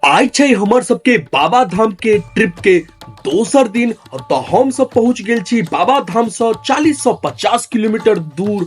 आइ छै हमर सबके बाबा धाम के ट्रिप के दोसर दिन। तो हम सब पहुंच गेल छी बाबा धाम से 40 से 50 किलोमीटर दूर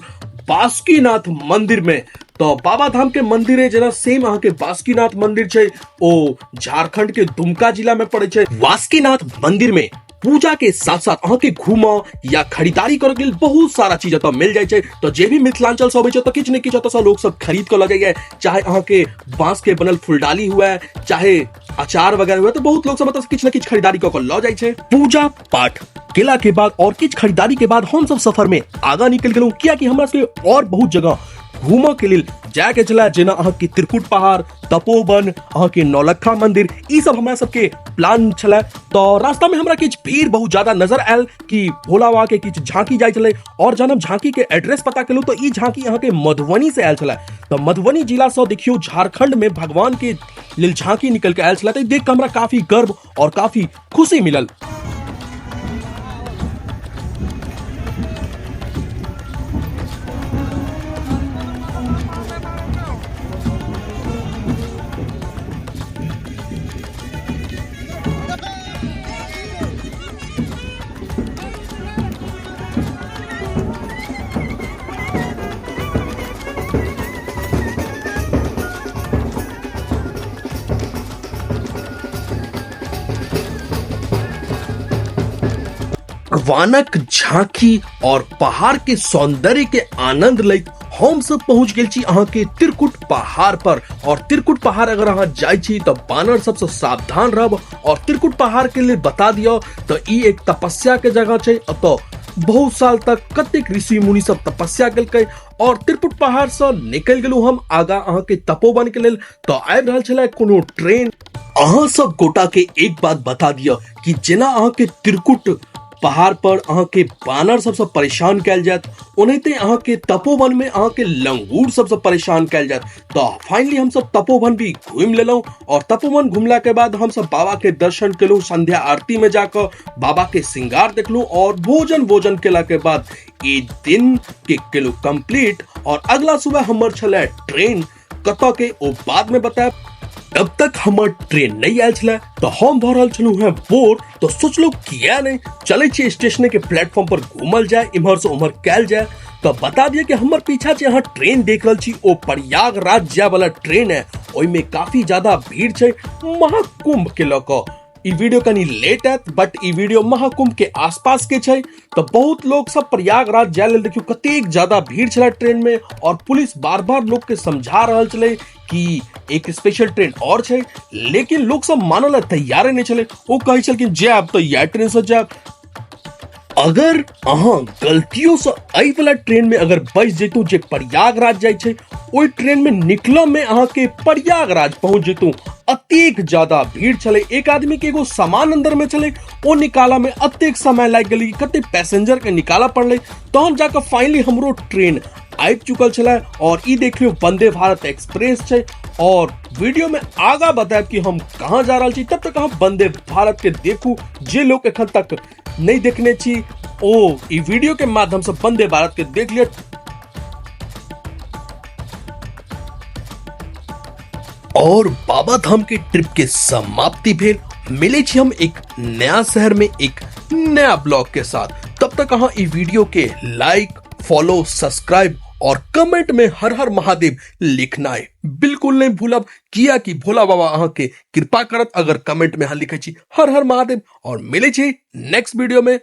बासुकीनाथ मंदिर में। तो बाबा धाम के मंदिर है जेना सेम अहाँ के बासुकीनाथ मंदिर छै, ओ झारखंड के दुमका जिला में पड़े छै। बासुकीनाथ मंदिर में पूजा के साथ साथ अहाँ के घूमऽ या खरीदारी करे के लेल बहुत सारा चीज एतऽ मिल जाय छै। तो जे भी मिथिलांचल से अबै छै तऽ किछु ने किछु एतऽ से लोग सब खरीद के लऽ जाइए, चाहे अहाँ के बांस के बनल फुलडाली हुए, चाहे अचार वगैरह हुए, तो बहुत लोग सब एतऽ से किछु ने किछु खरीदारी कऽ के लऽ जाय छै। पूजा पाठ केला के बाद और किछु खरीदारी के बाद हम सब सफर में आगा निकल गेलहुँ, कियाकि हमरा सबके और बहुत जगह घूमऽ के लेल जाय के छलै, जेना अहाँ के त्रिकुट पहाड़, तपोवन, अहाँ के नौलखा मंदिर, ई सब हमरा सबके प्लान छलै। तो रास्ता में हमरा किछु भीड़ बहुत ज्यादा नजर आयल कि भोला बाबा के किछु झांकी जाय छलै, और जहन हम झांकी के एड्रेस पता केलहुँ तो ई झांकी अहाँ के मधुबनी से आयल छलै। तो मधुबनी जिला से देखियौ झारखंड में भगवान के लेल झांकी निकल के आयल छलै, तो देख के हमरा काफी गर्व और काफी खुशी मिलल। वानक झांकी और पहाड़ के सौंदर्य के आनंद लैत हम सब पहुंच गेल छी अहाँ के त्रिकुट पहाड़ पर। और त्रिकुट पहाड़ अगर अहाँ जाय छी तो बानर सबसे सावधान रहब। और त्रिकुट पहाड़ के लिए बता दियो तो ई एक तपस्या के जगह छै, अतः बहुत साल तक कतेक ऋषि मुनि सब तपस्या केलकै। और त्रिकुट पहाड़ से निकल गेलहुँ हम आगा अहाँ के तपोवन के लेल। तो आबि रहल छलै कोनो ट्रेन। अहाँ सब गोटा के एक बात बता दियो कि जेना अहाँ के त्रिकुट पहाड़ पर अहाँ के बानर सबसे परेशान कयल जायत, ओनाहिते अहाँ के तपोवन में अहाँ के लंगूर सबसे परेशान कयल जायत। तो फाइनली हम सब तपोवन भी घूमि लेलहुँ और तपोवन घुमला के बाद हम सब बाबा के दर्शन केलहुँ, संध्या आरती में जाकऽ बाबा के श्रृंगार देखलहुँ और भोजन वोजन केला के बाद ई दिन के केलहुँ कंप्लीट। और अगला सुबह हमर छलै ट्रेन, कतऽ के ओ बाद में बतायब। जब तक हमर ट्रेन नहीं आयल छलै तो हम भऽ रहल छलहुँ हेँ बोर, तो सोचलहुँ किया नहीं चलै छी स्टेशन के प्लेटफॉर्म पर घूमल जाय, इम्हर से उम्हर कयल जाय। तो बता दिअ कि हमर पीछा जे अहाँ ट्रेन देख रहल छी ओ प्रयागराज जाय वाला ट्रेन है, ओहिमे काफी ज्यादा भीड़ छै महाकुंभ के लऽ कऽ। ई वीडियो कनी लेट आयत बट ई वीडियो महाकुंभ के आसपास के छै। तो बहुत लोग सब प्रयागराज जाय लेल देखियो कतेक ज्यादा भीड़ छलै ट्रेन में और पुलिस बार बार लोग के समझा रहल छलै कि एक स्पेशल ट्रेन और छै, लेकिन लोग सब मानय ला तैयारे नहीं छलै। ओ कहै छलखिन जायब तो इएह ट्रेन से जायब। अगर अहाँ गलतियों से एहि वाला ट्रेन में अगर बैस जैतहुँ जे प्रयागराज जाइ छै, ओहि ट्रेन में निकलऽ में अहाँ के प्रयागराज पहुंच जैतहुँ। अतेक ज्यादा भीड़ छलै, एक आदमी के एगो सामान अंदर में छलै, ओ निकालऽ में अतेक समय लागि गेलै कि कते पैसेंजर के निकालऽ पड़लै। तहन जाकऽ फाइनली हमरो ट्रेन आबि चुकल छलै। और ई देख लियौ वंदे भारत एक्सप्रेस छै और वीडियो में आगा बतायब कि हम कहाँ जा रहल छी। तब तक अहाँ वंदे भारत के देखू, जे लोग एखन तक नहीं देखने छी ओ ई वीडियो के माध्यम से वंदे भारत के देख लियौ। और बाबा धाम के ट्रिप के समाप्ति भेल। मिले छी हम एक नया शहर में एक नया ब्लॉग के साथ। तब तक अहाँ ई वीडियो के लाइक, फॉलो, सब्सक्राइब और कमेंट में हर हर महादेव लिखना है बिल्कुल नहीं भूलब, किया कि भोला बाबा अहाँ के कृपा करत अगर कमेंट में अहाँ लिखे छी हर हर महादेव। और मिले छी नेक्स्ट वीडियो में।